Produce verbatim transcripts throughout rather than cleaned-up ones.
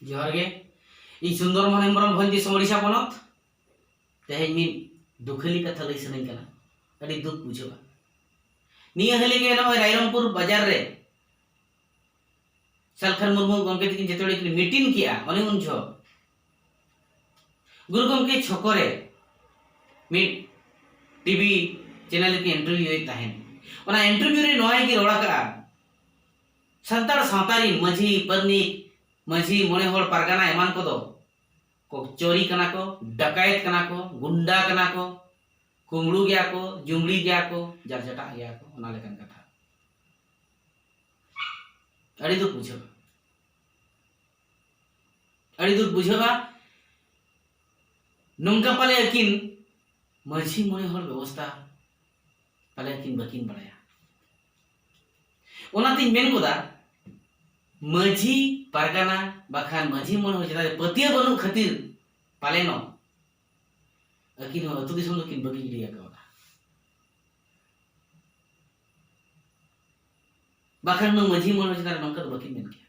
ᱡᱚᱦᱟᱨ ᱜᱮ᱾ ᱤᱧ ᱥᱩᱱᱫᱚᱨ ᱢᱳᱦᱚᱱ ᱦᱮᱢᱵᱨᱚᱢ, ᱵᱷᱚᱸᱡᱽ ᱫᱤᱥᱚᱢ, ᱳᱰᱤᱥᱟ ᱯᱚᱱᱚᱛ᱾ ᱛᱮᱦᱮᱧ ᱢᱤᱫ ᱫᱩᱠᱷᱟᱹᱞᱤ ᱠᱟᱛᱷᱟ ᱞᱟᱹᱭ ᱥᱟᱱᱟᱧ ᱠᱟᱱᱟ᱾ ᱟᱹᱰᱤ ᱫᱩᱠ ᱵᱩᱡᱷᱟᱹᱜᱼᱟ᱾ ᱱᱤᱭᱟᱹ ᱦᱟᱹᱞᱤ ᱜᱮ ᱱᱚᱜᱼᱚᱭ ᱨᱟᱭᱨᱚᱝᱯᱩᱨ ᱵᱟᱡᱟᱨ ᱨᱮ ᱥᱟᱞᱠᱷᱟᱱ ᱢᱩᱨᱢᱩ ᱜᱚᱢᱠᱮ ᱛᱟᱹᱠᱤᱱ ᱡᱮᱛᱮ ᱦᱚᱲ ᱠᱤᱱ meeting ᱠᱮᱜᱼᱟ, ᱚᱱᱮ ᱩᱱ ᱡᱚᱦᱚᱜ ᱜᱩᱨᱩ ᱜᱚᱢᱠᱮ ᱪᱷᱚᱠᱚ ᱨᱮ ᱢᱤᱫ TV channel ᱨᱮᱠᱤᱱ interview ᱮᱫ ᱛᱟᱦᱮᱸᱫ᱾ ᱚᱱᱟ interview ᱨᱮ ᱱᱚᱣᱟ ᱜᱮᱠᱤᱱ ᱨᱚᱲ ᱟᱠᱟᱫᱼᱟ, ᱥᱟᱱᱛᱟᱲ ᱥᱟᱶᱛᱟ ᱨᱤᱱ ᱢᱟᱹᱡᱷᱤ, ᱯᱟᱨᱟᱱᱤᱠ, ᱢᱟᱹᱡᱷᱤ, ᱢᱚᱬᱮ ᱦᱚᱲ, ᱯᱟᱨᱜᱟᱱᱟ ᱮᱢᱟᱱ ᱠᱚᱫᱚ ᱠᱚ ᱪᱳᱨᱤ ᱠᱟᱱᱟ ᱠᱚ, ᱰᱟᱠᱟᱭᱮᱛ ᱠᱟᱱᱟ ᱠᱚ, ᱜᱩᱱᱰᱟ ᱠᱟᱱᱟ ᱠᱚ, ᱠᱩᱢᱵᱽᱲᱩ ᱜᱮᱭᱟ ᱠᱚ, ᱡᱩᱢᱲᱤ ᱜᱮᱭᱟ ᱠᱚ, ᱡᱟᱨᱡᱟᱴᱟᱜ ᱜᱮᱭᱟ ᱠᱚ, ᱚᱱᱟ ᱞᱮᱠᱟᱱ ᱠᱟᱛᱷᱟ᱾ ᱟᱹᱰᱤ ᱫᱩᱠ ᱵᱩᱡᱷᱟᱹᱜᱼᱟ, ᱟᱹᱰᱤ ᱫᱩᱠ ᱵᱩᱡᱷᱟᱹᱜᱼᱟ᱾ ᱱᱚᱝᱠᱟ ᱯᱟᱞᱮ ᱟᱹᱠᱤᱱ ᱢᱟᱹᱡᱷᱤ ᱢᱚᱬᱮ ᱦᱚᱲ ᱵᱮᱵᱚᱥᱛᱟ ᱯᱟᱞᱮ ᱟᱹᱠᱤᱱ ᱵᱟᱹᱠᱤᱱ ᱵᱟᱲᱟᱭᱟ᱾ ᱚᱱᱟᱛᱤᱧ ᱢᱮᱱ ᱜᱚᱫᱟ, ᱢᱟᱹᱡᱷᱤ ᱯᱟᱨᱜᱟᱱᱟ ᱵᱟᱠᱷᱟᱱ ᱢᱟᱹᱡᱷᱤ ᱢᱚᱬᱮ ᱦᱚᱲ ᱪᱮᱛᱟᱱ ᱨᱮ ᱯᱟᱹᱛᱭᱟᱹᱣ ᱵᱟᱹᱱᱩᱜ ᱠᱷᱟᱹᱛᱤᱨ ᱯᱟᱞᱮᱱᱚᱜ ᱟᱹᱠᱤᱱ ᱦᱚᱸ ᱟᱹᱛᱩ ᱫᱤᱥᱚᱢ ᱫᱚᱠᱤᱱ ᱵᱟᱹᱜᱤ ᱜᱤᱰᱤ ᱟᱠᱟᱣᱫᱟ᱾ ᱵᱟᱠᱷᱟᱱ ᱱᱩᱭ ᱢᱟᱹᱡᱷᱤ ᱢᱚᱬᱮ ᱦᱚᱲ ᱪᱮᱛᱟᱱ ᱨᱮ ᱱᱚᱝᱠᱟ ᱫᱚ ᱵᱟᱹᱠᱤᱱ ᱢᱮᱱ ᱠᱮᱭᱟ᱾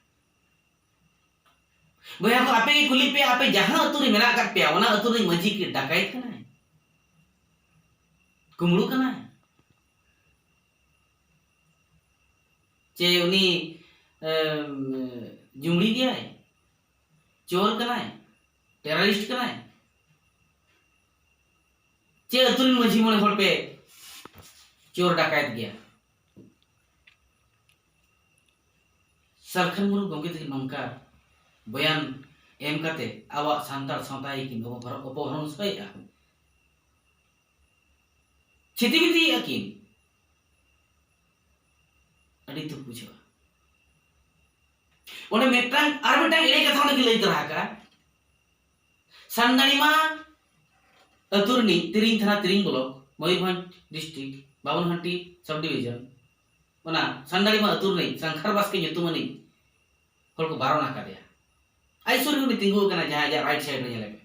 ᱵᱚᱭᱦᱟ ᱠᱚ, ᱟᱯᱮ ᱜᱮ ᱠᱩᱞᱤ ᱯᱮ, ᱟᱯᱮ ᱡᱟᱦᱟᱸ ᱟᱹᱛᱩ ᱨᱮ ᱢᱮᱱᱟᱜ ᱟᱠᱟᱫ ᱯᱮᱭᱟ, ᱚᱱᱟ ᱟᱹᱛᱩ ᱨᱤᱱᱤᱡ ᱢᱟᱹᱡᱷᱤ ᱠᱤ ᱰᱟᱠᱟᱭᱛ ᱠᱟᱱᱟᱭ, ᱠᱩᱢᱵᱽᱲᱩ ᱠᱟᱱᱟᱭ, ᱪᱮ ᱩᱱᱤ, ᱮᱢ, ᱡᱩᱢᱲᱤ ᱜᱮᱭᱟᱭ, ᱪᱳᱨ ᱠᱟᱱᱟᱭ, terrorist ᱠᱟᱱᱟᱭ? ᱪᱮ ᱟᱹᱛᱩ ᱨᱤᱱ ᱢᱟᱹᱡᱷᱤ ᱢᱚᱬᱮ ᱦᱚᱲ ᱯᱮ ᱪᱳᱨ ᱰᱟᱠᱟᱭᱛ ᱜᱮᱭᱟ? ᱥᱟᱞᱠᱷᱟᱱ ᱢᱩᱨᱢᱩ ᱜᱚᱢᱠᱮ ᱛᱟᱹᱠᱤᱱ ᱱᱚᱝᱠᱟ ᱵᱚᱭᱟᱱ ᱮᱢ ᱠᱟᱛᱮ ᱟᱵᱚᱣᱟᱜ ᱥᱟᱱᱛᱟᱲ ᱥᱟᱶᱛᱟ ᱜᱮᱠᱤᱱ ᱚᱯᱚᱦᱚᱨ-, ᱚᱯᱚᱦᱚᱨᱚᱱ ᱥᱚᱭᱮᱜᱼᱟ᱾ ᱪᱷᱤᱛᱤ ᱵᱤᱛᱤᱭᱮᱜᱼᱟ ᱠᱤᱱ᱾ ᱟᱹᱰᱤ ᱫᱩᱠ ᱵᱩᱡᱷᱟᱹᱜᱼᱟ᱾ ᱚᱸᱰᱮ ᱢᱤᱫᱴᱟᱝ, ᱟᱨ ᱢᱤᱫᱴᱟᱝ ᱮᱲᱮ ᱠᱟᱛᱷᱟ ᱚᱸᱰᱮ ᱠᱤᱱ ᱞᱟᱹᱭ ᱛᱚᱨᱟ ᱟᱠᱟᱫᱼᱟ᱾ ᱥᱟᱱᱫᱟᱲᱤᱢᱟ ᱟᱹᱛᱩ ᱨᱤᱱᱤᱡ ᱛᱤᱨᱤᱝ ᱛᱷᱟᱱᱟ, ᱛᱤᱨᱤᱝ block, Mayurbhanj district, ᱵᱟᱵᱚᱱᱦᱟᱴᱤ sub division, ᱚᱱᱟ ᱥᱟᱱᱫᱟᱲᱤᱢᱟ ᱟᱹᱛᱩ ᱨᱤᱱᱤᱡ ᱥᱟᱝᱠᱷᱟᱨ ᱵᱟᱥᱠᱮ ᱧᱩᱛᱩᱢᱟᱱᱤᱡ ᱦᱚᱲ ᱠᱚ ᱵᱟᱨᱚᱱ ᱟᱠᱟᱫᱮᱭᱟ᱾ ᱟᱡ ᱥᱩᱨ ᱨᱮ ᱩᱱᱤ ᱛᱤᱸᱜᱩ ᱟᱠᱟᱱᱟ, ᱡᱟᱦᱟᱸᱭ ᱟᱡᱟᱜ right side ᱨᱮ ᱧᱮᱞᱮ ᱯᱮ᱾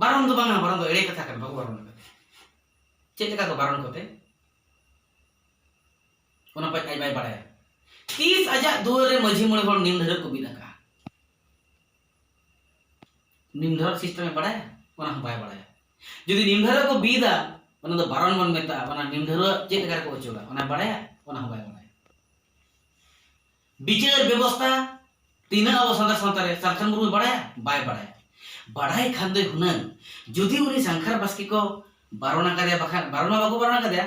ᱵᱟᱨᱚᱱ ᱫᱚ ᱵᱟᱝᱟ, ᱵᱟᱨᱚᱱ ᱫᱚ ᱮᱲᱮ ᱠᱟᱛᱷᱟ ᱠᱟᱱᱟ, ᱵᱟᱠᱚ ᱵᱟᱨᱚᱱ ᱟᱠᱟᱫᱮᱭᱟ᱾ ᱪᱮᱫ ᱞᱮᱠᱟ ᱠᱚ ᱵᱟᱨᱚᱱ ᱠᱚᱛᱮ? ᱚᱱᱟ ᱯᱟᱸᱪ ᱟᱡ ᱵᱟᱭ ᱵᱟᱲᱟᱭᱟ᱾ ᱛᱤᱥ ᱟᱡᱟᱜ ᱫᱩᱣᱟᱹᱨ ᱨᱮ ᱢᱟᱹᱡᱷᱤ ᱢᱚᱬᱮ ᱦᱚᱲ ᱱᱤᱢ ᱰᱷᱟᱹᱨᱟᱹᱜ ᱠᱚ ᱵᱤᱫ ᱟᱠᱟᱫᱼᱟ? ᱱᱤᱢ ᱰᱷᱟᱹᱨᱣᱟᱹᱜ system ᱮ ᱵᱟᱲᱟᱭᱟ? ᱚᱱᱟ ᱦᱚᱸ ᱵᱟᱭ ᱵᱟᱲᱟᱭᱟ᱾ ᱡᱩᱫᱤ ᱱᱤᱢ ᱰᱷᱟᱹᱨᱣᱟᱹᱜ ᱠᱚ ᱵᱤᱫᱟ, ᱚᱱᱟ ᱫᱚ ᱵᱟᱨᱚᱱ ᱵᱚᱱ ᱢᱮᱛᱟᱜᱼᱟ, ᱚᱱᱟ ᱱᱤᱢ ᱰᱷᱟᱹᱨᱣᱟᱹᱜ ᱪᱮᱫ ᱞᱮᱠᱟ ᱨᱮᱠᱚ ᱚᱪᱚᱜᱟ, ᱚᱱᱟ ᱵᱟᱲᱟᱭᱟ? ᱚᱱᱟ ᱦᱚᱸ ᱵᱟᱭ ᱵᱟᱲᱟᱭᱟ᱾ ᱵᱤᱪᱟᱹᱨ ᱵᱮᱵᱚᱥᱛᱷᱟ ᱛᱤᱱᱟᱹᱜ ᱟᱵᱚ ᱥᱟᱱᱛᱟᱲ ᱥᱟᱶᱛᱟ ᱨᱮ ᱥᱟᱞᱠᱷᱟᱱ ᱢᱩᱨᱢᱩᱭ ᱵᱟᱲᱟᱭᱟ? ᱵᱟᱭ ᱵᱟᱲᱟᱭᱟ᱾ ᱵᱟᱲᱟᱭ ᱠᱷᱟᱱ ᱫᱚᱭ ᱦᱩᱱᱟᱹᱝ, ᱡᱩᱫᱤ ᱩᱱᱤ ᱥᱟᱝᱠᱷᱟᱨ ᱵᱟᱥᱠᱮ ᱠᱚ ᱵᱟᱨᱚᱱ ᱟᱠᱟᱫᱮᱭᱟ, ᱵᱟᱠᱷᱟᱱ ᱵᱟᱨᱚᱱ ᱢᱟ ᱵᱟᱠᱚ ᱵᱟᱨᱚᱱ ᱟᱠᱟᱫᱮᱭᱟ,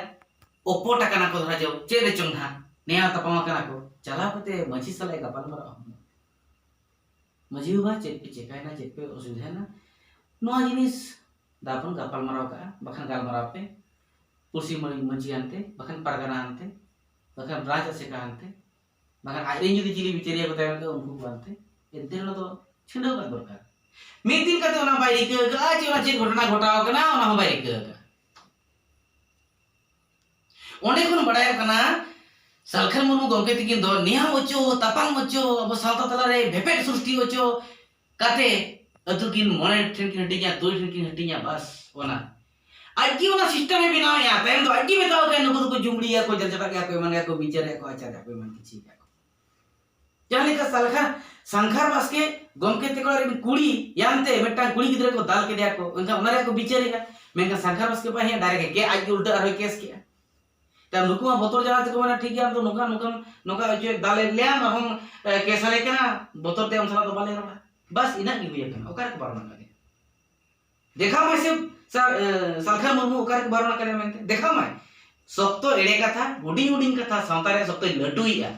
ᱚᱯᱚᱴ ᱟᱠᱟᱱᱟ ᱠᱚ, ᱫᱷᱚᱨᱟ ᱡᱟᱣ ᱪᱮᱫ ᱨᱮᱪᱚᱝ ᱱᱟᱦᱟᱜ, ᱱᱮᱭᱟᱣ ᱛᱟᱯᱟᱢ ᱟᱠᱟᱱᱟ ᱠᱚ, ᱪᱟᱞᱟᱣ ᱠᱟᱛᱮ ᱢᱟᱹᱡᱷᱤ ᱥᱟᱞᱟᱜ ᱮ ᱜᱟᱯᱟᱞ ᱢᱟᱨᱟᱣᱟ᱾ ᱢᱟᱹᱡᱷᱤ ᱵᱟᱵᱟ, ᱪᱮᱫ ᱯᱮ ᱪᱮᱠᱟᱭᱮᱱᱟ, ᱪᱮᱫ ᱯᱮ ᱚᱥᱩᱵᱤᱫᱷᱟᱭᱮᱱᱟ? ᱱᱚᱣᱟ ᱡᱤᱱᱤᱥ ᱫᱟᱵᱚᱱ ᱜᱟᱯᱟᱞ ᱢᱟᱨᱟᱣ ᱠᱟᱜᱼᱟ, ᱵᱟᱠᱷᱟᱱ ᱜᱟᱞᱢᱟᱨᱟᱣ ᱯᱮ ᱯᱩᱲᱥᱤ ᱢᱟᱹᱡᱷᱤ ᱟᱱᱛᱮ, ᱵᱟᱠᱷᱟᱱ ᱯᱟᱨᱜᱟᱱᱟ ᱟᱱᱛᱮ, ᱵᱟᱠᱷᱟᱱ ᱨᱟᱡᱽ ᱟᱥᱮᱠᱟ ᱟᱱᱛᱮ, ᱵᱟᱠᱷᱟᱱ ᱟᱡᱨᱮᱱ ᱡᱩᱫᱤ ᱪᱤᱞᱤ ᱵᱤᱪᱟᱹᱨᱤᱭᱟᱹ ᱠᱚ ᱛᱟᱦᱮᱱ ᱠᱷᱟᱱ ᱩᱱᱠᱩ ᱠᱚ ᱟᱱᱛᱮ᱾ ᱮᱱᱛᱮ ᱚᱱᱟ ᱫᱚ ᱪᱷᱤᱰᱟᱹᱣ ᱠᱟᱜ ᱫᱚᱨᱠᱟᱨ᱾ ᱢᱤᱫ ᱫᱤᱱ ᱠᱟᱛᱮ ᱚᱱᱟ ᱵᱟᱭ ᱨᱤᱠᱟᱹ ᱟᱠᱟᱫᱼᱟ ᱪᱮ ᱚᱱᱟ ᱪᱮᱫ ᱜᱷᱚᱴᱚᱱᱟ ᱜᱷᱚᱴᱟᱣ ᱟᱠᱟᱱᱟ, ᱚᱱᱟ ᱦᱚᱸ ᱵᱟᱭ ᱨᱤᱠᱟᱹ ᱟᱠᱟᱫᱼᱟ᱾ ᱚᱸᱰᱮ ᱠᱷᱚᱱ ᱵᱟᱲᱟᱭᱚᱜ ᱠᱟᱱᱟ, ᱥᱟᱞᱠᱷᱟᱱ ᱢᱩᱨᱢᱩ ᱜᱚᱢᱠᱮ ᱛᱟᱹᱠᱤᱱ ᱫᱚ ᱱᱮᱭᱟᱣ ᱚᱪᱚ, ᱛᱟᱯᱟᱢ ᱚᱪᱚ, ᱟᱵᱚ ᱥᱟᱶᱛᱟ ᱛᱟᱞᱟᱨᱮ ᱵᱷᱮᱯᱮᱫ ᱥᱨᱤᱥᱴᱤ ᱚᱪᱚ ᱠᱟᱛᱮ ᱟᱹᱛᱩ ᱠᱤᱱ ᱢᱚᱬᱮ ᱴᱷᱮᱱ ᱠᱤᱱ ᱦᱟᱹᱴᱤᱧᱟ, ᱛᱩᱨᱩᱭ ᱴᱷᱮᱱ ᱠᱤᱱ ᱦᱟᱹᱴᱤᱧᱟ, ᱵᱟᱥ ᱚᱱᱟ᱾ ᱟᱡ ᱜᱮ ᱚᱱᱟ system ᱮ ᱵᱮᱱᱟᱣᱮᱫᱼᱟ, ᱛᱟᱭᱚᱢ ᱫᱚ ᱟᱡ ᱜᱮ ᱢᱮᱛᱟᱣ ᱠᱟᱱᱟ, ᱱᱩᱠᱩ ᱫᱚᱠᱚ ᱡᱩᱢᱲᱤᱭᱟ ᱠᱚ, ᱡᱟᱞᱡᱟᱯᱟᱜ ᱜᱮᱭᱟ ᱠᱚ, ᱮᱢᱟᱱ ᱜᱮᱭᱟ ᱠᱚ, ᱵᱤᱪᱟᱹᱨᱮᱫ ᱠᱚ, ᱟᱪᱟᱨᱮᱫ ᱠᱚ, ᱮᱢᱟᱱ ᱠᱤᱪᱷᱩᱭᱮᱫ ᱠᱚ᱾ ᱡᱟᱦᱟᱸ ᱞᱮᱠᱟ ᱥᱟᱞᱠᱷᱟ, ᱥᱟᱝᱠᱷᱟᱨ ᱵᱟᱥᱠᱮ ᱜᱚᱢᱠᱮ ᱛᱮᱠᱚ ᱨᱮᱱ ᱠᱩᱲᱤ ᱭᱟᱱᱛᱮ ᱢᱤᱫᱴᱟᱝ ᱠᱩᱲᱤ ᱜᱤᱫᱽᱨᱟᱹ ᱠᱚ ᱫᱟᱞ ᱠᱮᱫᱮᱭᱟ ᱠᱚ, ᱮᱱᱠᱷᱟᱱ ᱚᱱᱟ ᱨᱮᱭᱟᱜ ᱠᱚ ᱵᱤᱪᱟᱹᱨᱮᱜᱼᱟ᱾ ᱢᱮᱱᱠᱷᱟᱱ ᱥᱟᱝᱠᱷᱟᱨ ᱵᱟᱥᱠᱮ ᱵᱟᱭ ᱦᱮᱡ, direct ᱜᱮ ᱟᱡ ᱜᱮ ᱩᱞᱴᱟᱹ ᱟᱨᱦᱚᱸᱭ case ᱠᱮᱜᱼᱟ᱾ ᱛᱟᱭᱚᱢ ᱱᱩᱠᱩ ᱢᱟ ᱵᱚᱛᱚᱨ ᱡᱟᱞᱟ ᱛᱮᱠᱚ ᱢᱮᱱᱟ, "ᱴᱷᱤᱠ ᱜᱮᱭᱟ, ᱟᱢ ᱫᱚ ᱱᱚᱝᱠᱟ ᱱᱚᱝᱠᱟᱢ ᱱᱚᱝᱠᱟ ᱦᱚᱪᱚᱭᱮᱫ, ᱫᱟᱞᱮᱫ ᱞᱮᱭᱟᱢ, ᱟᱨᱦᱚᱸᱢ, ᱮ, case ᱟᱞᱮ ᱠᱟᱱᱟ, ᱵᱚᱛᱚᱨ ᱛᱮ ᱟᱢ ᱥᱟᱞᱟᱜ ᱫᱚ ᱵᱟᱞᱮ ᱨᱚᱲᱟ᱾" ᱵᱟᱥ, ᱤᱱᱟᱹᱜ ᱜᱮ ᱦᱩᱭ ᱟᱠᱟᱱᱟ᱾ ᱚᱠᱟ ᱨᱮᱠᱚ ᱵᱟᱨᱚᱱ ᱟᱠᱟᱫᱮᱭᱟ? ᱫᱮᱠᱷᱟᱣ ᱢᱟᱭ ᱥᱮ ᱥᱟ-, ᱮ, ᱥᱟᱞᱠᱷᱟᱱ ᱢᱩᱨᱢᱩ ᱚᱠᱟ ᱨᱮᱠᱚ ᱵᱟᱨᱚᱱ ᱟᱠᱟᱫᱮᱭᱟ ᱢᱮᱱᱛᱮ? ᱫᱮᱠᱷᱟᱣ ᱢᱟᱭ᱾ ᱥᱚᱠᱛᱚ ᱮᱲᱮ ᱠᱟᱛᱷᱟ, ᱦᱩᱰᱤᱧ ᱦᱩᱰᱤᱧ ᱠᱟᱛᱷᱟ ᱥᱟᱶᱛᱟ ᱨᱮ ᱥᱚᱠᱛᱚᱭ ᱞᱟᱹᱴᱩᱭᱮᱜᱼᱟ᱾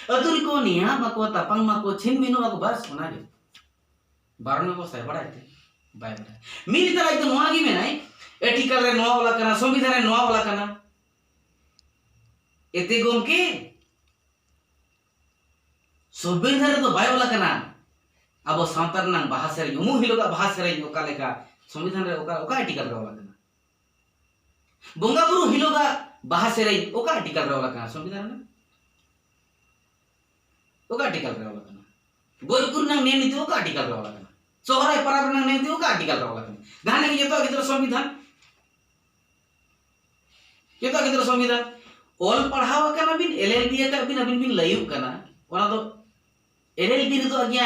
ᱟᱹᱛᱩ ᱨᱮᱠᱚ ᱱᱮᱭᱟᱣ ᱢᱟᱠᱚ, ᱛᱟᱯᱟᱢ ᱢᱟᱠᱚ, ᱪᱷᱤᱱ ᱢᱤᱱᱩᱜ ᱟᱠᱚ, ᱵᱟᱥ, ᱚᱱᱟᱜᱮ᱾ ᱵᱟᱨᱚᱱ ᱵᱮᱵᱚᱥᱛᱷᱟᱭ ᱵᱟᱲᱟᱭ ᱛᱮ ᱵᱟᱭ ᱵᱟᱲᱟᱭ᱾ ᱢᱤᱫ ᱞᱮᱛᱟᱲ ᱟᱡ ᱫᱚ ᱱᱚᱣᱟ ᱜᱮ ᱢᱮᱱᱟᱭ, article ᱨᱮ ᱱᱚᱣᱟ ᱚᱞ ᱟᱠᱟᱱᱟ, ᱥᱚᱝᱵᱤᱫᱷᱟᱱ ᱨᱮ ᱱᱚᱣᱟ ᱚᱞ ᱟᱠᱟᱱᱟ᱾ ᱮᱛᱮ ᱜᱚᱢᱠᱮ, ᱥᱚᱝᱵᱤᱫᱷᱟᱱ ᱨᱮᱫᱚ ᱵᱟᱭ ᱚᱞ ᱟᱠᱟᱱᱟ ᱟᱵᱚ ᱥᱟᱶᱛᱟ ᱨᱮᱱᱟᱜ ᱵᱟᱦᱟ ᱥᱮᱨᱮᱧ, ᱩᱢᱩᱜ ᱦᱤᱞᱳᱜᱟᱜ ᱵᱟᱦᱟ ᱥᱮᱨᱮᱧ ᱚᱠᱟ ᱞᱮᱠᱟ, ᱥᱚᱝᱵᱤᱫᱷᱟᱱ ᱨᱮ ᱚᱠᱟ, ᱚᱠᱟ article ᱨᱮ ᱚᱞ ᱟᱠᱟᱱᱟ? ᱵᱚᱸᱜᱟ ᱵᱩᱨᱩ ᱦᱤᱞᱳᱜᱟᱜ ᱵᱟᱦᱟ ᱥᱮᱨᱮᱧ ᱚᱠᱟ article ᱨᱮ ᱚᱞ ᱟᱠᱟᱱᱟ ᱥᱚᱝᱵᱤᱫᱷᱟᱱ ᱨᱮ? ᱚᱠᱟ article ᱨᱮ ᱚᱞ ᱟᱠᱟᱱᱟ? ᱜᱚᱡ ᱜᱩᱨ ᱨᱮᱱᱟᱜ ᱱᱤᱭᱚᱢ ᱱᱤᱛᱤ ᱚᱠᱟ article ᱨᱮ ᱚᱞ ᱟᱠᱟᱱᱟ? ᱥᱚᱦᱨᱟᱭ ᱯᱚᱨᱚᱵᱽ ᱨᱮᱱᱟᱜ ᱱᱤᱭᱚᱢ ᱱᱤᱛᱤ ᱚᱠᱟ article ᱨᱮ ᱚᱞ ᱟᱠᱟᱱᱟ? ᱡᱟᱦᱟᱸ ᱞᱟᱹᱜᱤᱫ ᱡᱚᱛᱚᱣᱟᱜ ᱜᱤᱫᱽᱨᱟᱹ ᱥᱚᱝᱵᱤᱫᱷᱟᱱ, ᱡᱚᱛᱚᱣᱟᱜ ᱜᱤᱫᱽᱨᱟᱹ ᱥᱚᱝᱵᱤᱫᱷᱟᱱ᱾ ᱚᱞ ᱯᱟᱲᱦᱟᱣ ᱟᱠᱟᱱᱟ ᱵᱤᱱ, LLB ᱟᱠᱟᱫ ᱵᱤᱱ, ᱟᱹᱵᱤᱱ ᱵᱤᱱ ᱞᱟᱹᱭᱩᱜ ᱠᱟᱱᱟ, ᱚᱱᱟ ᱫᱚ LLB ᱨᱮᱫᱚ ᱟᱜᱮ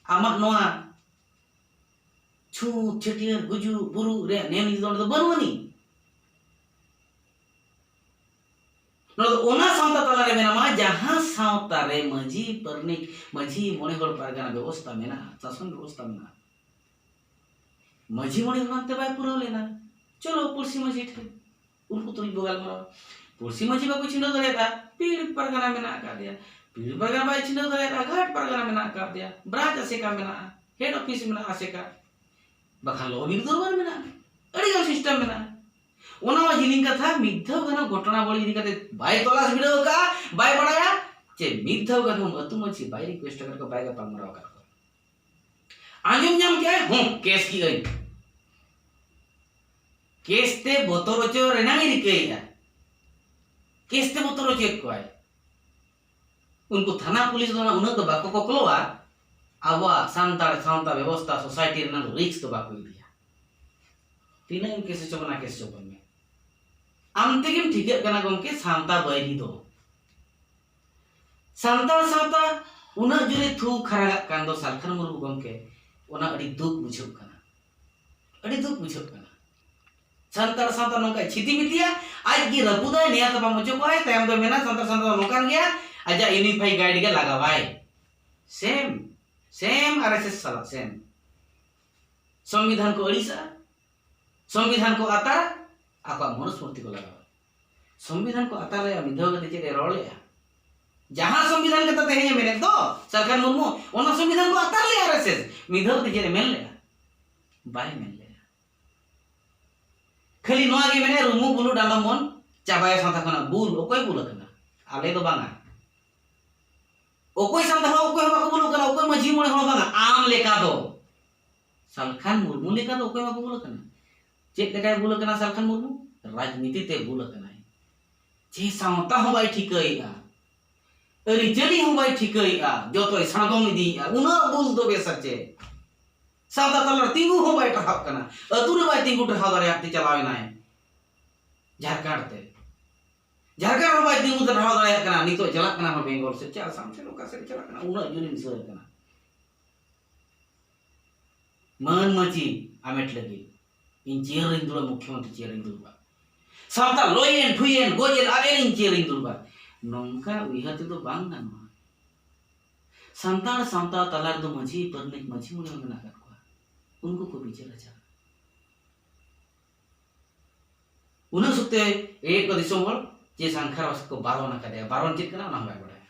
ᱟᱢᱟᱜ ᱱᱚᱣᱟ ᱪᱷᱩᱛ, ᱪᱷᱟᱹᱴᱭᱟᱹᱨ, ᱜᱩᱡᱩᱜ, ᱵᱩᱨᱩᱜ ᱨᱮᱭᱟᱜ ᱱᱮᱭᱟᱢ ᱱᱤᱛᱤ ᱫᱚ ᱚᱸᱰᱮ ᱫᱚ ᱵᱟᱹᱱᱩᱜ ᱟᱹᱱᱤᱡ᱾ ᱱᱚᱣᱟ ᱫᱚ ᱚᱱᱟ ᱥᱟᱶᱛᱟ ᱛᱟᱞᱟᱨᱮ ᱢᱮᱱᱟᱢᱟ, ᱡᱟᱦᱟᱸ ᱥᱟᱶᱛᱟ ᱨᱮ ᱢᱟᱹᱡᱷᱤ ᱯᱟᱨᱟᱱᱤᱠ, ᱢᱟᱹᱡᱷᱤ ᱢᱚᱬᱮ ᱦᱚᱲ ᱯᱟᱨᱜᱟᱱᱟ ᱵᱮᱵᱚᱥᱛᱟ ᱢᱮᱱᱟᱜᱼᱟ, ᱥᱟᱥᱚᱱ ᱵᱮᱵᱚᱥᱛᱟ ᱢᱮᱱᱟᱜᱼᱟ᱾ ᱢᱟᱹᱡᱷᱤ ᱢᱚᱬᱮ ᱦᱚᱲ ᱟᱱᱛᱮ ᱵᱟᱭ ᱯᱩᱨᱟᱹᱣ ᱞᱮᱱᱟ, ᱪᱚᱞᱚ ᱯᱩᱲᱥᱤ ᱢᱟᱹᱡᱷᱤ ᱴᱷᱮᱱ, ᱩᱱᱠᱩ ᱛᱩᱞᱩᱡ ᱵᱚ ᱜᱟᱞᱢᱟᱨᱟᱣᱟ᱾ ᱯᱩᱲᱥᱤ ᱢᱟᱹᱡᱷᱤ ᱵᱟᱠᱚ ᱪᱷᱤᱰᱟᱹᱣ ᱫᱟᱲᱮᱭᱟᱫᱟ, ᱯᱤᱲ ᱯᱟᱨᱜᱟᱱᱟ ᱢᱮᱱᱟᱜ ᱟᱠᱟᱫ ᱫᱮᱭᱟ᱾ ᱯᱤᱲ ᱯᱟᱨᱜᱟᱱᱟ ᱵᱟᱭ ᱪᱷᱤᱰᱟᱹᱣ ᱫᱟᱲᱮᱭᱟᱫᱟ, ᱜᱷᱟᱴ ᱯᱟᱨᱜᱟᱱᱟ ᱢᱮᱱᱟᱜ ᱟᱠᱟᱫ ᱫᱮᱭᱟ, ᱵᱨᱟᱧᱪ ᱟᱥᱮᱠᱟ ᱢᱮᱱᱟᱜᱼᱟ, ᱦᱮᱰ ᱚᱯᱷᱤᱥ ᱢᱮᱱᱟᱜᱼᱟ ᱟᱥᱮᱠᱟ, ᱵᱟᱠᱷᱟᱱ ᱞᱚ ᱵᱤᱨ ᱫᱚᱨᱵᱟᱨ ᱢᱮᱱᱟᱜᱼᱟ, ᱟᱹᱰᱤ ᱜᱟᱱ ᱥᱤᱥᱴᱮᱢ ᱢᱮᱱᱟᱜᱼᱟ᱾ ᱚᱱᱟ ᱢᱟ ᱡᱤᱞᱤᱧ ᱠᱟᱛᱷᱟ, ᱢᱤᱫ ᱫᱷᱟᱣ ᱜᱟᱱ ᱦᱚᱸ ᱜᱷᱚᱴᱚᱱᱟ ᱵᱚᱞᱤ ᱤᱫᱤ ᱠᱟᱛᱮ ᱵᱟᱭ ᱛᱚᱞᱟᱥ ᱵᱤᱰᱟᱹᱣ ᱟᱠᱟᱫᱼᱟ, ᱵᱟᱭ ᱵᱟᱲᱟᱭᱟ ᱪᱮ ᱢᱤᱫ ᱫᱷᱟᱣ ᱜᱟᱱ ᱦᱚᱸ ᱟᱹᱛᱩ ᱢᱟᱹᱡᱷᱤ ᱵᱟᱭ ᱨᱤᱠᱩᱭᱮᱥᱴ ᱟᱠᱟᱫ ᱠᱚᱣᱟ, ᱵᱟᱭ ᱜᱟᱯᱟᱞ ᱢᱟᱨᱟᱣ ᱟᱠᱟᱫ ᱠᱚᱣᱟ᱾ ᱟᱸᱡᱚᱢ ᱧᱟᱢ ᱠᱮᱜᱼᱟᱭ, ᱦᱚᱸ, ᱠᱮᱥ ᱠᱮᱜᱼᱟᱹᱧ᱾ ᱠᱮᱥ ᱛᱮ ᱵᱚᱛᱚᱨ ᱦᱚᱪᱚ ᱨᱮᱱᱟᱝ ᱮ ᱨᱤᱠᱟᱹᱭᱮᱫᱼᱟ, ᱠᱮᱥ ᱛᱮ ᱵᱚᱛᱚᱨ ᱦᱚᱪᱚᱭᱮᱫ ᱠᱚᱣᱟᱭ᱾ ᱩᱱᱠᱩ ᱛᱷᱟᱱᱟ ᱯᱩᱞᱤᱥ ᱫᱚ ᱩᱱᱟᱹᱜ ᱫᱚ ᱵᱟᱠᱚ ᱠᱚᱠᱞᱚᱣᱟ, ᱟᱵᱚᱣᱟᱜ ᱥᱟᱱᱛᱟᱲ ᱥᱟᱶᱛᱟ ᱵᱮᱵᱚᱥᱛᱷᱟ, ᱥᱳᱥᱟᱭᱴᱤ ᱨᱮᱱᱟᱜ ᱫᱚ ᱨᱤᱠᱥ ᱫᱚ ᱵᱟᱠᱚ ᱤᱫᱤᱭᱟ᱾ ᱛᱤᱱᱟᱹᱜ ᱮᱢ ᱠᱮᱥ ᱦᱚᱪᱚ ᱵᱚᱱᱟ, ᱠᱮᱥ ᱦᱚᱪᱚ ᱵᱚᱱ ᱢᱮ᱾ ᱟᱢ ᱛᱮᱜᱮᱢ ᱴᱷᱤᱠᱟᱹᱜ ᱠᱟᱱᱟ ᱜᱚᱢᱠᱮ, ᱥᱟᱶᱛᱟ ᱵᱟᱹᱭᱨᱤ ᱫᱚ᱾ ᱥᱟᱱᱛᱟᱲ ᱥᱟᱶᱛᱟ ᱩᱱᱟᱹᱜ ᱡᱳᱨᱮ ᱛᱷᱩ ᱠᱷᱟᱨᱟᱜᱟᱜ ᱠᱟᱱ ᱫᱚ ᱥᱟᱞᱠᱷᱟᱱ ᱢᱩᱨᱢᱩ ᱜᱚᱢᱠᱮ, ᱚᱱᱟ ᱟᱹᱰᱤ ᱫᱩᱠ ᱵᱩᱡᱷᱟᱹᱜ ᱠᱟᱱᱟ, ᱟᱹᱰᱤ ᱫᱩᱠ ᱵᱩᱡᱷᱟᱹᱜ ᱠᱟᱱᱟ᱾ ᱥᱟᱱᱛᱟᱲ ᱥᱟᱶᱛᱟ ᱱᱚᱝᱠᱟᱭ ᱪᱷᱤᱛᱤ ᱵᱤᱛᱤᱭᱟ, ᱟᱡ ᱜᱮ ᱨᱟᱹᱯᱩᱫᱟᱭ, ᱱᱮᱭᱟ ᱛᱟᱯᱟᱢ ᱦᱚᱪᱚ ᱠᱚᱣᱟᱭ, ᱛᱟᱭᱚᱢ ᱫᱚ ᱢᱮᱱᱟ ᱥᱟᱱᱛᱟᱲ ᱥᱟᱶᱛᱟ ᱫᱚ ᱱᱚᱝᱠᱟᱱ ᱜᱮᱭᱟ, ᱟᱡᱟᱜ ᱤᱭᱩᱱᱤᱯᱷᱟᱭ ᱜᱟᱭᱤᱰ ᱜᱮ ᱞᱟᱜᱟᱣᱟᱭ᱾ ᱥᱮᱢ, ᱥᱮᱢ ᱟᱨ ᱮᱥ ᱮᱥ ᱥᱟᱞᱟᱜ ᱥᱮᱢ᱾ ᱥᱚᱝᱵᱤᱫᱷᱟᱱ ᱠᱚ ᱟᱹᱲᱤᱥᱟᱜᱼᱟ, ᱥᱚᱝᱵᱤᱫᱷᱟᱱ ᱠᱚ ᱟᱛᱟᱨᱟ, ᱟᱠᱚᱣᱟᱜ ᱢᱚᱱᱩᱥᱢᱨᱩᱛᱤ ᱠᱚ ᱞᱟᱜᱟᱣᱟ᱾ ᱥᱚᱝᱵᱤᱫᱷᱟᱱ ᱠᱚ ᱟᱛᱟᱨ ᱞᱮᱜᱼᱟ, ᱢᱤᱫ ᱫᱷᱟᱣ ᱠᱟᱛᱮ ᱪᱮᱫ ᱮ ᱨᱚᱲ ᱞᱮᱜᱼᱟ? ᱡᱟᱦᱟᱸ ᱥᱚᱝᱵᱤᱫᱷᱟᱱ ᱠᱟᱛᱷᱟ ᱛᱮᱦᱮᱧ ᱮ ᱢᱮᱱᱮᱫ ᱫᱚ ᱥᱟᱞᱠᱷᱟᱱ ᱢᱩᱨᱢᱩ, ᱚᱱᱟ ᱥᱚᱝᱵᱤᱫᱷᱟᱱ ᱠᱚ ᱟᱛᱟᱨ ᱞᱮᱜᱼᱟ ᱟᱨ ᱮᱥ ᱮᱥ᱾ ᱢᱤᱫ ᱫᱷᱟᱣ ᱠᱟᱛᱮ ᱪᱮᱫ ᱮ ᱢᱮᱱ ᱞᱮᱜᱼᱟ? ᱵᱟᱭ ᱢᱮᱱ ᱞᱮᱜᱼᱟ᱾ ᱠᱷᱟᱹᱞᱤ ᱱᱚᱣᱟ ᱜᱮ ᱢᱮᱱᱮᱫ, ᱨᱩᱢᱩᱜ ᱵᱩᱞᱩᱜ ᱰᱟᱸᱰᱚᱢ ᱵᱚᱱ ᱪᱟᱵᱟᱭᱟ ᱥᱟᱶᱛᱟ ᱠᱷᱚᱱᱟᱜ᱾ ᱵᱩᱞ, ᱚᱠᱚᱭ ᱵᱩᱞ ᱟᱠᱟᱱᱟ? ᱟᱞᱮ ᱫᱚ ᱵᱟᱝᱟ᱾ ᱚᱠᱚᱭ ᱥᱟᱶᱛᱟ ᱦᱚᱸ ᱚᱠᱚᱭ ᱦᱚᱸ ᱵᱟᱠᱚ ᱵᱩᱞᱩᱜ ᱠᱟᱱᱟ, ᱚᱠᱚᱭ ᱢᱟᱹᱡᱷᱤ ᱢᱚᱬᱮ ᱦᱚᱲ ᱦᱚᱸ ᱵᱟᱝᱟ, ᱟᱢ ᱞᱮᱠᱟ ᱫᱚ᱾ ᱥᱟᱞᱠᱷᱟᱱ ᱢᱩᱨᱢᱩ ᱞᱮᱠᱟ ᱫᱚ ᱚᱠᱚᱭ ᱵᱟᱠᱚ ᱵᱩᱞ ᱟᱠᱟᱱᱟ᱾ ᱪᱮᱫ ᱞᱮᱠᱟᱭ ᱵᱩᱞ ᱟᱠᱟᱱᱟ ᱥᱟᱞᱠᱷᱟᱱ ᱢᱩᱨᱢᱩ? ᱨᱟᱡᱽᱱᱤᱛᱤ ᱛᱮ ᱵᱩᱞ ᱟᱠᱟᱱᱟᱭ᱾ ᱪᱮ ᱥᱟᱶᱛᱟ ᱦᱚᱸ ᱵᱟᱭ ᱴᱷᱤᱠᱟᱹᱭᱮᱫᱼᱟ, ᱟᱹᱨᱤᱪᱟᱹᱞᱤ ᱦᱚᱸ ᱵᱟᱭ ᱴᱷᱤᱠᱟᱹᱭᱮᱫᱼᱟ, ᱡᱚᱛᱚᱭ ᱥᱟᱬᱜᱚᱝ ᱤᱫᱤᱭᱮᱫᱼᱟ᱾ ᱩᱱᱟᱹᱜ ᱵᱩᱞ ᱫᱚ ᱵᱮᱥᱟ ᱪᱮ? ᱥᱟᱶᱛᱟ ᱛᱟᱞᱟᱨᱮ ᱛᱤᱸᱜᱩ ᱦᱚᱸ ᱵᱟᱭ ᱴᱟᱨᱦᱟᱣ ᱠᱟᱱᱟ, ᱟᱹᱛᱩ ᱨᱮ ᱵᱟᱭ ᱛᱤᱸᱜᱩ ᱴᱟᱨᱦᱟᱣ ᱫᱟᱲᱮᱭᱟᱜ ᱛᱮ ᱪᱟᱞᱟᱣ ᱮᱱᱟᱭ ᱡᱷᱟᱲᱠᱷᱚᱸᱰ ᱛᱮ᱾ ᱡᱷᱟᱲᱠᱷᱚᱸᱰ ᱨᱮ ᱵᱟᱭ ᱛᱤᱸᱜᱩ ᱴᱟᱨᱦᱟᱣ ᱫᱟᱲᱮᱭᱟᱜ ᱠᱟᱱᱟ, ᱱᱤᱛᱚᱜ ᱪᱟᱞᱟᱜ ᱠᱟᱱᱟ ᱦᱚᱸ ᱵᱮᱝᱜᱚᱞ ᱥᱮᱫ ᱪᱮ ᱟᱥᱟᱢ ᱥᱮᱫ, ᱚᱠᱟ ᱥᱮᱫ ᱪᱟᱞᱟᱜ ᱠᱟᱱᱟ, ᱩᱱᱟᱹᱜ ᱡᱳᱨᱤᱧ ᱥᱟᱹᱨ ᱠᱟᱱᱟ᱾ ᱢᱟᱹᱱ ᱢᱟᱹᱪᱤ ᱟᱢᱮᱴ ᱞᱟᱹᱜᱤᱫ ᱤᱧ ᱪᱮᱭᱟᱨ ᱨᱤᱧ ᱫᱩᱲᱩᱵᱟ, ᱢᱩᱠᱷᱭᱚᱢᱚᱱᱛᱨᱤ ᱪᱮᱭᱟᱨ ᱨᱤᱧ ᱫᱩᱲᱩᱵᱟ, ᱥᱟᱶᱛᱟ ᱞᱚᱭᱮᱱ, ᱴᱷᱩᱭᱮᱱ, ᱜᱚᱡ ᱮᱱ, ᱟᱫ ᱮᱱ, ᱤᱧ ᱪᱮᱭᱟᱨ ᱨᱤᱧ ᱫᱩᱲᱩᱵᱟ᱾ ᱱᱚᱝᱠᱟ ᱩᱭᱦᱟᱹᱨ ᱛᱮᱫᱚ ᱵᱟᱝ ᱜᱟᱱᱚᱜᱼᱟ᱾ ᱥᱟᱱᱛᱟᱲ ᱥᱟᱶᱛᱟ ᱛᱟᱞᱟ ᱨᱮᱫᱚ ᱢᱟᱹᱡᱷᱤ ᱯᱟᱨᱟᱱᱤᱠ, ᱢᱟᱹᱡᱷᱤ ᱢᱚᱬᱮ ᱦᱚᱸ ᱢᱮᱱᱟᱜ ᱟᱠᱟᱫ ᱠᱚᱣᱟ, ᱩᱱᱠᱩ ᱠᱚ ᱵᱤᱪᱟᱹᱨ ᱟᱪᱟᱨᱟ᱾ ᱩᱱᱟᱹᱜ ᱥᱚᱠᱛᱮ ᱮᱭᱮᱫ ᱠᱚ ᱫᱤᱥᱚᱢ ᱦᱚᱲ ᱡᱮ ᱥᱟᱝᱠᱷᱟᱨ ᱵᱟᱥᱠᱮ ᱠᱚ ᱵᱟᱨᱚᱱ ᱟᱠᱟᱫᱮᱭᱟ, ᱵᱟᱨᱚᱱ ᱪᱮᱫ ᱠᱟᱱᱟ ᱚᱱᱟ ᱦᱚᱸ ᱵᱟᱭ ᱵᱟᱲᱟᱭᱟ᱾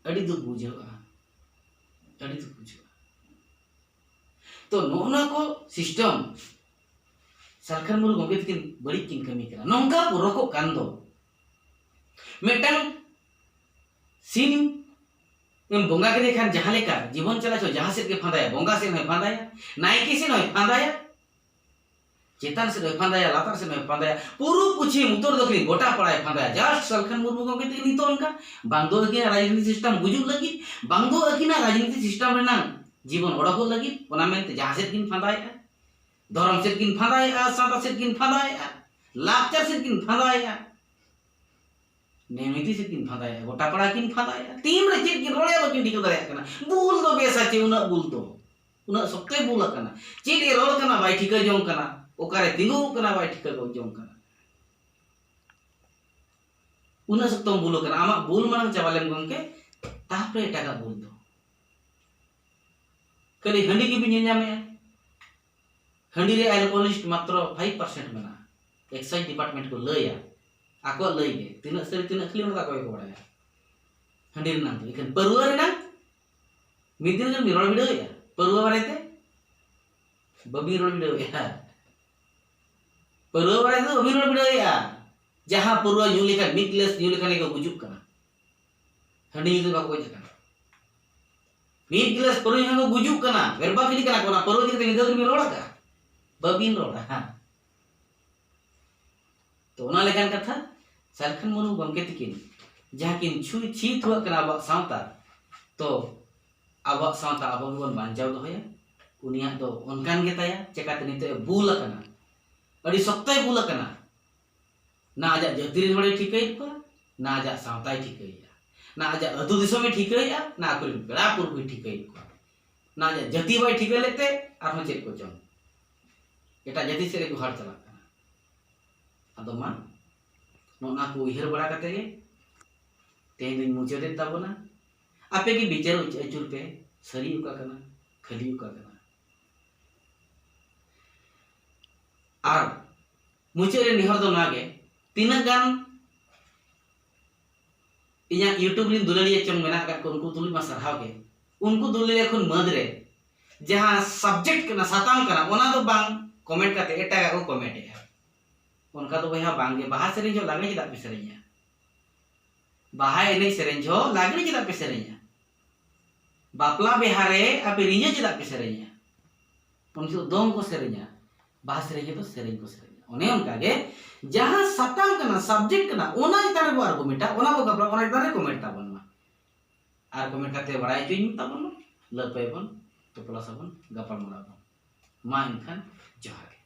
ᱟᱹᱰᱤ ᱫᱩᱠ ᱵᱩᱡᱷᱟᱹᱜᱼᱟ, ᱟᱹᱰᱤ ᱫᱩᱠ ᱵᱩᱡᱷᱟᱹᱜᱼᱟ᱾ ᱛᱚ ᱱᱚᱜᱼᱚ ᱱᱚᱣᱟ ᱠᱚ ᱥᱤᱥᱴᱮᱢ ᱥᱟᱞᱠᱷᱟᱱ ᱢᱩᱨᱢᱩ ᱜᱚᱢᱠᱮ ᱛᱟᱹᱠᱤᱱ ᱵᱟᱹᱲᱤᱡ ᱠᱤᱱ ᱠᱟᱹᱢᱤ ᱠᱟᱱᱟ᱾ ᱱᱚᱝᱠᱟ ᱯᱚᱨᱚᱠᱚᱜ ᱠᱟᱱ ᱫᱚ ᱢᱤᱫᱴᱟᱝ ᱥᱤᱢ ᱮᱢ ᱵᱚᱸᱜᱟ ᱠᱮᱫᱮ ᱠᱷᱟᱱ ᱡᱟᱦᱟᱸ ᱞᱮᱠᱟ ᱡᱤᱵᱚᱱ ᱪᱟᱞᱟᱪᱚᱞ ᱡᱟᱦᱟᱸ ᱥᱮᱫ ᱜᱮ ᱯᱷᱟᱸᱫᱟᱭᱟ, ᱵᱚᱸᱜᱟ ᱥᱮᱫ ᱦᱚᱸᱭ ᱯᱷᱟᱸᱫᱟᱭᱟ, ᱱᱟᱭᱠᱮ ᱥᱮᱫ ᱦᱚᱸᱭ ᱯᱷᱟᱸᱫᱟᱭᱟ, ᱪᱮᱛᱟᱱ ᱥᱮᱫ ᱦᱚᱸᱭ ᱯᱷᱟᱸᱫᱟᱭᱟ, ᱞᱟᱛᱟᱨ ᱥᱮᱫ ᱦᱚᱸᱭ ᱯᱷᱟᱸᱫᱟᱭᱟ, ᱯᱩᱨᱩᱵ ᱯᱚᱪᱷᱤᱢ ᱩᱛᱛᱚᱨ ᱫᱚᱠᱷᱤᱱ ᱜᱚᱴᱟ ᱯᱟᱲᱟᱭ ᱯᱷᱟᱸᱫᱟᱭᱟ᱾ ᱡᱟᱥᱴ ᱥᱟᱞᱠᱷᱟᱱ ᱢᱩᱨᱢᱩ ᱜᱚᱢᱠᱮ ᱛᱟᱹᱠᱤᱱ ᱱᱤᱛᱚᱜ ᱚᱱᱠᱟ ᱵᱟᱝ ᱫᱚ ᱟᱹᱠᱤᱱᱟᱜ ᱨᱟᱡᱽᱱᱤᱛᱤ ᱥᱤᱥᱴᱮᱢ ᱜᱩᱡᱩᱜ ᱞᱟᱹᱜᱤᱫ, ᱵᱟᱝ ᱫᱚ ᱟᱹᱠᱤᱱᱟᱜ ᱨᱟᱡᱽᱱᱤᱛᱤ ᱥᱤᱥᱴᱮᱢ ᱨᱮᱱᱟᱜ ᱡᱤᱵᱚᱱ ᱚᱰᱚᱠᱚᱜ ᱞᱟᱹᱜᱤᱫ, ᱚᱱᱟ ᱢᱮᱱᱛᱮ ᱡᱟᱦᱟᱸ ᱥᱮᱫ ᱠᱤᱱ ᱯᱷᱟᱸᱫᱟᱭᱮᱜᱼᱟ, ᱫᱷᱚᱨᱚᱢ ᱥᱮᱫ ᱠᱤᱱ ᱯᱷᱟᱸᱫᱟᱭᱮᱜᱼᱟ, ᱥᱟᱶᱛᱟ ᱥᱮᱫ ᱠᱤᱱ ᱯᱷᱟᱸᱫᱟᱭᱮᱜᱼᱟ, ᱞᱟᱠᱪᱟᱨ ᱥᱮᱫ ᱠᱤᱱ ᱯᱷᱟᱸᱫᱟᱭᱮᱜᱼᱟ, ᱱᱮᱢᱤᱛᱤ ᱥᱮᱫ ᱠᱤᱱ ᱯᱷᱟᱸᱫᱟᱭᱮᱜᱼᱟ, ᱜᱚᱴᱟ ᱯᱟᱲᱟ ᱠᱤᱱ ᱯᱷᱟᱸᱫᱟᱭᱮᱜᱼᱟ᱾ ᱛᱤᱱ ᱨᱮ ᱪᱮᱫ ᱠᱤᱱ ᱨᱚᱲᱮᱜᱼᱟ ᱵᱟᱹᱠᱤᱱ ᱴᱷᱤᱠᱟᱹ ᱫᱟᱲᱮᱭᱟᱜ ᱠᱟᱱᱟ᱾ ᱵᱩᱞ ᱫᱚ ᱵᱮᱥᱟ ᱪᱮ ᱩᱱᱟᱹᱜ ᱵᱩᱞ ᱫᱚ? ᱩᱱᱟᱹᱜ ᱥᱚᱠᱛᱚᱭ ᱵᱩᱞ ᱟᱠᱟᱱᱟ᱾ ᱪᱮᱫ ᱮ ᱨᱚᱲ ᱠᱟᱱᱟ ᱵᱟᱭ ᱴᱷᱤᱠᱟᱹ ᱡᱚᱝ ᱠᱟᱱᱟ, ᱚᱠᱟᱨᱮ ᱛᱤᱸᱜᱩ ᱠᱟᱱᱟ ᱵᱟᱭ ᱴᱷᱤᱠᱟᱹ ᱜᱚᱫ ᱡᱚᱝ ᱠᱟᱱᱟ᱾ ᱩᱱᱟᱹᱜ ᱥᱚᱠᱛᱚᱢ ᱵᱩᱞ ᱟᱠᱟᱱᱟ, ᱟᱢᱟᱜ ᱵᱩᱞ ᱢᱟᱲᱟᱝ ᱪᱟᱵᱟ ᱞᱮᱢ ᱜᱚᱢᱠᱮ, ᱛᱟᱨᱯᱚᱨᱮ ᱮᱴᱟᱜᱟᱜ ᱵᱩᱞ ᱫᱚ᱾ ᱠᱷᱟᱹᱞᱤ ᱦᱟᱺᱰᱤ ᱜᱮᱵᱤᱱ ᱧᱮᱞ ᱧᱟᱢᱮᱜᱼᱟ᱾ ᱦᱟᱺᱰᱤ ᱨᱮ alcoholist ᱢᱟᱛᱨᱚ five percent ᱢᱮᱱᱟᱜᱼᱟ᱾ Excise department ᱠᱚ ᱞᱟᱹᱭᱟ, ᱟᱠᱚᱣᱟᱜ ᱞᱟᱹᱭ ᱜᱮ, ᱛᱤᱱᱟᱹᱜ ᱥᱟᱹᱨᱤ ᱛᱤᱱᱟᱹᱜ ᱠᱷᱟᱹᱞᱤ ᱚᱱᱟ ᱫᱚ ᱟᱠᱚ ᱜᱮᱠᱚ ᱵᱟᱲᱟᱭᱟ᱾ ᱦᱟᱺᱰᱤ ᱨᱮᱱᱟᱜ ᱫᱚ, ᱮᱱᱠᱷᱟᱱ ᱯᱟᱹᱨᱣᱟᱹ ᱨᱮᱱᱟᱜ ᱢᱤᱫ ᱫᱤᱱ ᱜᱮᱢ ᱨᱚᱲ ᱵᱤᱰᱟᱹᱣᱮᱜᱼᱟ᱾ ᱯᱟᱹᱨᱣᱟᱹ ᱵᱟᱨᱮᱛᱮ ᱵᱟᱹᱵᱤᱱ ᱨᱚᱲ ᱵᱤᱰᱟᱹᱣᱮᱜᱼᱟ᱾ ᱯᱟᱹᱨᱣᱟᱹ ᱵᱟᱨᱮ ᱛᱮᱫᱚ ᱵᱟᱹᱵᱤᱱ ᱨᱚᱲ ᱵᱤᱰᱟᱹᱣᱮᱜᱼᱟ᱾ ᱡᱟᱦᱟᱸ ᱯᱟᱹᱨᱣᱟᱹ ᱧᱩ ᱞᱮᱠᱷᱟᱱ, ᱢᱤᱫ ᱜᱤᱞᱟᱹᱥ ᱧᱩ ᱞᱮᱠᱷᱟᱱ ᱜᱮᱠᱚ ᱜᱩᱡᱩᱜ ᱠᱟᱱᱟ᱾ ᱦᱟᱺᱰᱤ ᱧᱩ ᱛᱮ ᱵᱟᱠᱚ ᱜᱚᱡ ᱟᱠᱟᱱᱟ᱾ ᱢᱤᱫ ᱜᱤᱞᱟᱹᱥ ᱯᱟᱹᱨᱣᱟᱹ ᱧᱩ ᱞᱮᱠᱷᱟᱱ ᱠᱚ ᱜᱩᱡᱩᱜ ᱠᱟᱱᱟ, ᱵᱮᱨᱵᱟᱫ ᱜᱤᱰᱤᱜ ᱠᱟᱱᱟ ᱠᱚ᱾ ᱚᱱᱟ ᱯᱟᱹᱨᱣᱟᱹ ᱤᱫᱤ ᱠᱟᱛᱮ ᱢᱤᱫ ᱫᱷᱟᱣ ᱵᱤᱱ ᱨᱚᱲ ᱟᱠᱟᱫᱼᱟ? ᱵᱟᱹᱵᱤᱱ ᱨᱚᱲᱟ᱾ ᱛᱚ ᱚᱱᱟ ᱞᱮᱠᱟᱱ ᱠᱟᱛᱷᱟ, ᱥᱟᱞᱠᱷᱟᱱ ᱢᱩᱨᱢᱩ ᱜᱚᱢᱠᱮ ᱛᱤᱠᱤᱱ ᱡᱟᱦᱟᱸ ᱠᱤᱱ ᱪᱷᱩᱭ ᱪᱷᱤ ᱛᱷᱩᱣᱟᱜ ᱠᱟᱱᱟ ᱟᱵᱚᱣᱟᱜ ᱥᱟᱶᱛᱟ, ᱛᱚ ᱟᱵᱚᱣᱟᱜ ᱥᱟᱶᱛᱟ ᱟᱵᱚ ᱜᱮᱵᱚᱱ ᱵᱟᱧᱪᱟᱣ ᱫᱚᱦᱚᱭᱟ᱾ ᱩᱱᱤᱭᱟᱜ ᱫᱚ ᱚᱱᱠᱟᱱ ᱜᱮᱛᱟᱭᱟ, ᱪᱮᱠᱟᱛᱮ ᱱᱤᱛᱚᱜ ᱮ ᱵᱩᱞ ᱟᱠᱟᱱᱟ, ᱟᱹᱰᱤ ᱥᱚᱠᱛᱚᱭ ᱵᱩᱞ ᱟᱠᱟᱱᱟ᱾ ᱱᱟ ᱟᱡᱟᱜ ᱡᱟᱹᱛᱤ ᱨᱮᱱ ᱦᱚᱲᱮ ᱴᱷᱤᱠᱟᱹᱭᱮᱫ ᱠᱚᱣᱟ, ᱱᱟ ᱟᱡᱟᱜ ᱥᱟᱶᱛᱟᱭ ᱴᱷᱤᱠᱟᱹᱭᱮᱫᱼᱟ, ᱱᱟ ᱟᱡᱟᱜ ᱟᱹᱛᱩ ᱫᱤᱥᱚᱢᱮ ᱴᱷᱤᱠᱟᱹᱭᱮᱫᱼᱟ, ᱱᱟ ᱟᱠᱚᱨᱮᱱ ᱯᱮᱲᱟ ᱯᱩᱨᱵᱷᱩᱭ ᱴᱷᱤᱠᱟᱹᱭᱮᱫ ᱠᱚᱣᱟ᱾ ᱚᱱᱟ ᱡᱟᱹᱛᱤ ᱵᱟᱭ ᱴᱷᱤᱠᱟᱹ ᱞᱮᱫ ᱛᱮ ᱟᱨᱦᱚᱸ ᱪᱮᱫ ᱠᱚᱪᱚᱝ ᱮᱴᱟᱜ ᱡᱟᱹᱛᱤ ᱥᱮᱫ ᱨᱮ ᱜᱚᱦᱟᱲ ᱪᱟᱞᱟᱜ ᱠᱟᱱᱟ᱾ ᱟᱫᱚ ᱢᱟ, ᱱᱚᱜᱼᱚ ᱱᱟ ᱠᱚ ᱩᱭᱦᱟᱹᱨ ᱵᱟᱲᱟ ᱠᱟᱛᱮ ᱜᱮ ᱛᱮᱦᱮᱧ ᱫᱚᱧ ᱢᱩᱪᱟᱹᱫᱮᱫ ᱛᱟᱵᱚᱱᱟ᱾ ᱟᱯᱮ ᱜᱮ ᱵᱤᱪᱟᱹᱨ ᱟᱹᱪᱩᱨ ᱯᱮ, ᱥᱟᱹᱨᱤ ᱚᱠᱟ ᱠᱟᱱᱟ, ᱠᱷᱟᱹᱞᱤ ᱚᱠᱟ ᱠᱟᱱᱟ᱾ ᱟᱨ ᱢᱩᱪᱟᱹᱫ ᱨᱮ ᱱᱮᱦᱚᱨ ᱫᱚ ᱱᱚᱣᱟ ᱜᱮ, ᱛᱤᱱᱟᱹᱜ ᱜᱟᱱ ᱤᱧᱟᱹᱜ YouTube ᱨᱤᱱ ᱫᱩᱞᱟᱹᱲᱤᱭᱟᱹ ᱪᱚᱝ ᱢᱮᱱᱟᱜ ᱟᱠᱟᱫ ᱠᱚ, ᱩᱱᱠᱩ ᱛᱩᱞᱩᱡ ᱢᱟ ᱥᱟᱨᱦᱟᱣ ᱜᱮ᱾ ᱩᱱᱠᱩ ᱫᱩᱞᱟᱹᱲᱤᱭᱟᱹ ᱠᱷᱚᱱ ᱢᱟᱹᱫᱽ ᱨᱮ ᱡᱟᱦᱟᱸ subject ᱠᱟᱱᱟ, ᱥᱟᱛᱟᱢ ᱠᱟᱱᱟ, ᱚᱱᱟ ᱫᱚ ᱵᱟᱝ comment ᱠᱟᱛᱮ ᱮᱴᱟᱜᱟᱜ ᱠᱚ comment ᱮᱫᱼᱟ᱾ ᱚᱱᱠᱟ ᱫᱚ ᱵᱚᱭᱦᱟ ᱵᱟᱝ ᱜᱮ᱾ ᱵᱟᱦᱟ ᱥᱮᱨᱮᱧ ᱡᱚᱦᱚᱜ ᱞᱟᱜᱽᱲᱮ ᱪᱮᱫᱟᱜ ᱯᱮ ᱥᱮᱨᱮᱧᱟ? ᱵᱟᱦᱟ ᱮᱱᱮᱡ ᱥᱮᱨᱮᱧ ᱡᱚᱦᱚᱜ ᱞᱟᱜᱽᱲᱮ ᱪᱮᱫᱟᱜ ᱯᱮ ᱥᱮᱨᱮᱧᱟ? ᱵᱟᱯᱞᱟ ᱵᱤᱦᱟᱹ ᱨᱮ ᱟᱯᱮ ᱨᱤᱸᱡᱟᱹ ᱪᱮᱫᱟᱜ ᱯᱮ ᱥᱮᱨᱮᱧᱟ? ᱩᱱ ᱡᱚᱦᱚᱜ ᱫᱚᱝ ᱠᱚ ᱥᱮᱨᱮᱧᱟ, ᱵᱟᱦᱟ ᱥᱮᱨᱮᱧ ᱨᱮᱫᱚ ᱥᱮᱨᱮᱧ ᱠᱚ ᱥᱮᱨᱮᱧᱟ᱾ ᱚᱱᱮ ᱚᱱᱠᱟ ᱜᱮ ᱡᱟᱦᱟᱸ ᱥᱟᱛᱟᱢ ᱠᱟᱱᱟ, subject ᱠᱟᱱᱟ, ᱚᱱᱟ ᱪᱮᱛᱟᱱ ᱨᱮᱵᱚ argument ᱟ, ᱚᱱᱟ ᱵᱚ ᱜᱟᱯᱟᱞ, ᱚᱱᱟ ᱪᱮᱛᱟᱱ ᱨᱮ comment ᱛᱟᱵᱚᱱ ᱢᱟ᱾ ᱟᱨ comment ᱠᱟᱛᱮ ᱵᱟᱲᱟᱭ ᱦᱚᱪᱚᱧ ᱛᱟᱵᱚᱱ ᱢᱟ, ᱞᱟᱹᱯᱟᱹᱭ ᱵᱚᱱ, ᱛᱚᱯᱞᱟᱥ ᱟᱵᱚᱱ, ᱜᱟᱯᱟᱞ ᱢᱟᱨᱟᱣ ᱵᱚᱱ᱾ ᱢᱟ ᱮᱱᱠᱷᱟᱱ ᱡᱚᱦᱟᱨ ᱜᱮ᱾